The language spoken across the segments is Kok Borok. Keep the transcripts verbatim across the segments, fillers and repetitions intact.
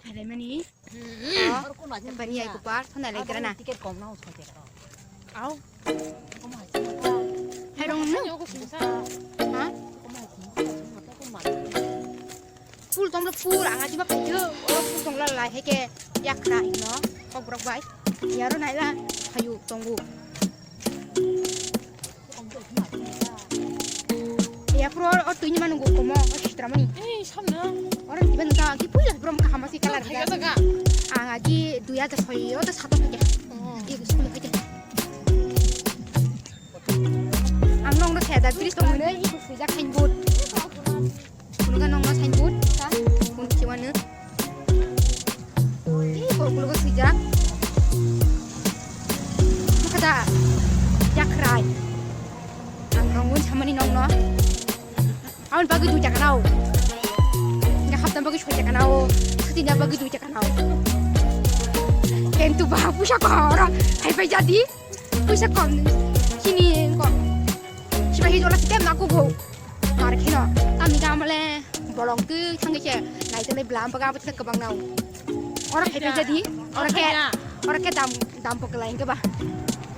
Phaimani. Hmm. Oh, bani ai kupar, thona lai tirana. Ticket kom na usko te. Au. Hai rong no. Nyogo sumsa. Ha? Pul tong pul ang aji ba phayo. Oro pul tong la lai heke yakra hino. Kok brok bai. Yaro naila phayo tongo. Ya pro o twi ni manu go komo o sitra mani. Ei samna. Oro tiba nungka ki puila brom ka hamasi kalar. Hai ga. Ang aji dui hajar soi o ta sato hake. Oh. Ibu school hake. Ang nong no saya da bridge tong ne ibu sujak signboard. Kunuga nong no signboard ta kun kiwanu. Ih, kok kulo ko sijak. Makata. Yakrai. Ang nong un samani nong no. Aun bagi dui taka nao. Nga hapta bagi soi taka nao. Khati na bagi dui taka nao. Kentu ba puisa ko ora. Hai pai jadi. Puisa kom. Sini ko. Siba hi jola sitem na ko bo. Mar kheno, tamni ka mole bolong twi thangwi se naitongnai bwlam baga abo tei kwbang nao. Oro khai phaikha di, oro khe, oro khe dam, dam pok lai hwnkhe ba.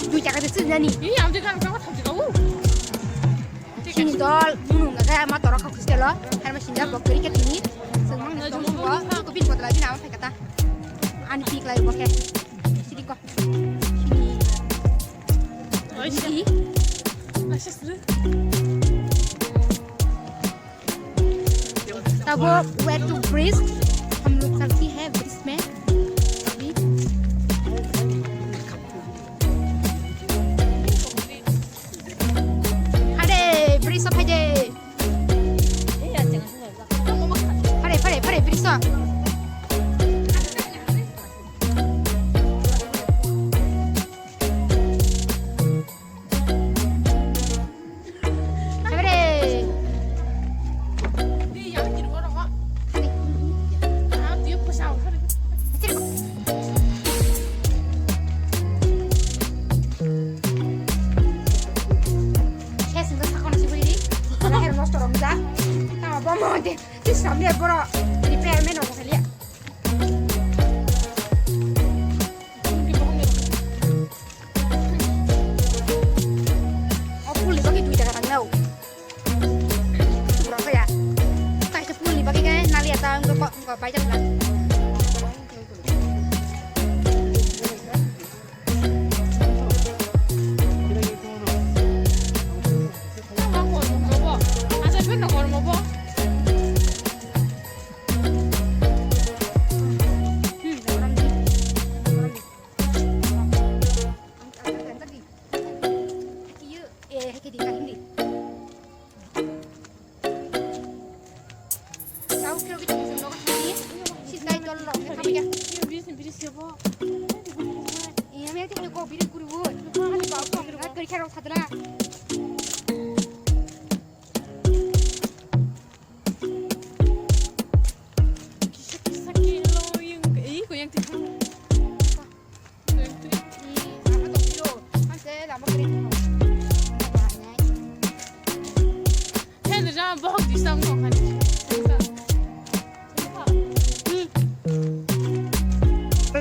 Dui taka de swijani. Ih, ang de kan ka thang ka u. Sini dol, munu ngaga ma torok khak selo, har ma sinja bok kri ke tini. Sengmang ni song ko, ko bin botla bin ama phaikha ta. Ani pik lai bok khe. Sini ko. Sini. Oi, sini. तब वो where to bridge, हम लोग चलती है bridge में अभी। अरे, bridge सब है जे। अरे, अरे, अरे, bridge सब। Samne boro repairment obo khalia. O pul ni bagwi dui taka nang nao. Bro kaya. Kaisa pul ni bagwi khe nali ata wngkha ko, wngkha bai jak na. Kisa kisa kilo yung, eh, ko yang tipu. Yung tipu. Ih, lama tong kilo. Ang se lama kering. Hei, ni jama bohok di sang kong hani.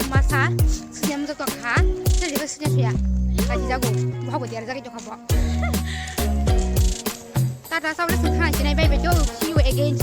Masa, sini am jok kha, sini jok sini ya. Kaji jago, bohok dia jago jok kha bo. Tata, sabole sung thang chinai bai bai jo. See you again.